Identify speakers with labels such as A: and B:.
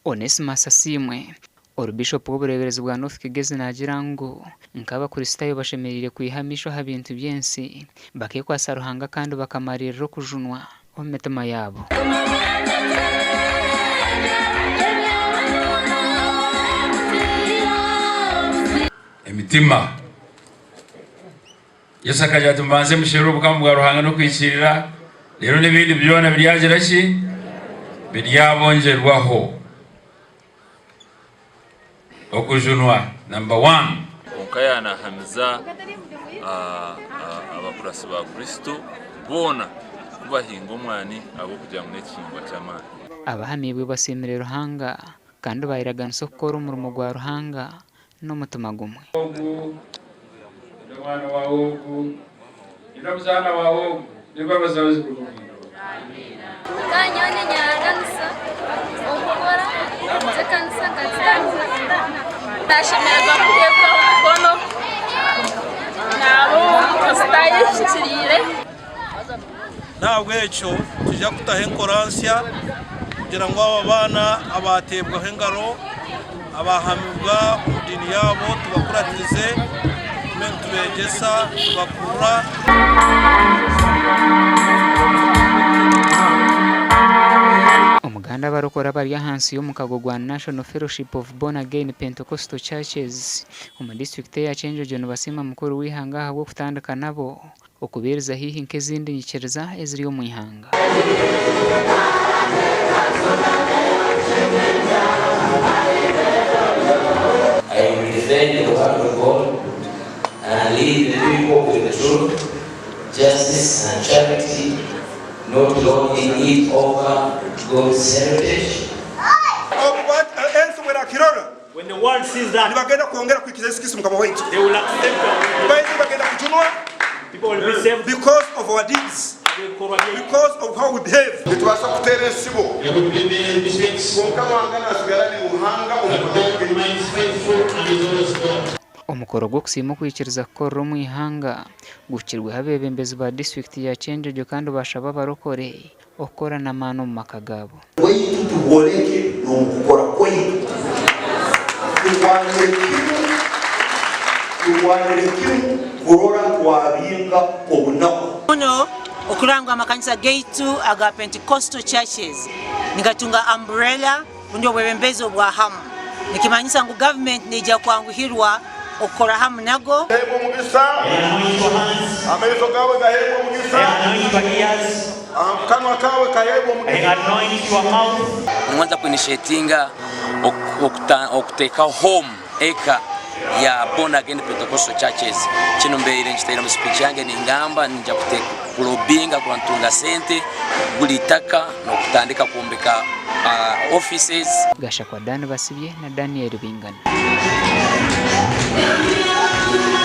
A: Onesmus Asiimwe, ori Bishopu w'obureeberezi bwa North Kigezi naagira ngu nk'Abakristaayo bashemereire kwiha amaisho aha bintu by'ensi, bakeekwatsa Ruhanga kandi bakamariirira okujunwa omu mitima yaabo.
B: Emitima. Yesu akagira ati, Mubanze musherure obukama bwa Ruhanga n'okuhikiirira, reero n'ebindi byona biryagira ki? Biryabongyerwaho. Okujunwa namba wani.
C: Kwonka yaanahamiza abakuratsi ba Kristo boona ku bahinga omwani ahabw'okugira ngu n'ekihingwa ky'amaani.
A: Abahamiibwe basiimire Ruhanga kandi baayeraganisa okukora omurimo gwa Ruhanga n'omutima gumwe.
B: Ogu, n'omwana waawe ogu, n'omuzaana waawe ogu, n'embabazi zaawe zigume omu iguru.
D: Kandi nyowe ninyeraganisa okukora ekanisa nkagitandika.
E: Nashemererwa kuteebwaho omukono naaba omukristaayo ohikiriire.
F: N'ahabw'ekyo nitwija kutaho enkora nsya kugira ngu aba baana abaateebwaho engaro, abaahamibwa omu diini yaabo tubakuratirize, tugume nitubeegyesa, tubakurura.
A: Omuganda abarokore abari ahansi y'omukago gwa National Fellowship of Born Again Pentecostal Churches omu disiturikiti eya Kyenjojo nibasiima mukuru w'eihanga ahabw'okutandika nabo Okubeereza haihi nk'ezindi nyikiriza eziri omu ihanga.
G: I will defend the word of God and lead the people with the truth, justice and charity, not lording it over God's heritage.
H: Ensi obu erakirora, nibagenda kwongera kwikiriza Yesu Kristo Mukama waitu. Baingi nibagenda kujunwa because of our deeds, because of how we behave.
I: Nitubaasa kuteera entsibo, kwonka Ruhanga naatsigara ari Ruhanga omu mabega gaitu.
A: Omukoro gw'okusiima okwikiriza kukorera omu ihanga guhikirweho abeebembezi ba disiturikiti ya Kyenjojo kandi baashaba abarokore okukora n'amaani omu maka gaabo.
J: Baitu tubwoleke n'omu kukora kwaitu. Turwanire kimu, turwanire kimu kurora twabinga obunaku.
K: Muno okurora ngu amakanisa gaitu aga Pentecostal churches nigatunga umbrella rundi obwebembezi obwa hamu nikimanyisa ngu government neija kwanguhirwa okukora hamu nago.
I: Gaheebwe omugisa, amaiso gaawe gaheebwe omugisa, akanwa kaawe kaheebwe omugisa.
G: Ningonza ku initiatinga okuteekaho home eka ya born again Pentecostal churches. Kinu mbaire nkitaire omu speech yange ningamba ninja kulobinga kurora ntunga sente kugura itaka n'okutandika kwombeka offices.
A: Gashakwa Dan Basibye na Daniel Bingana.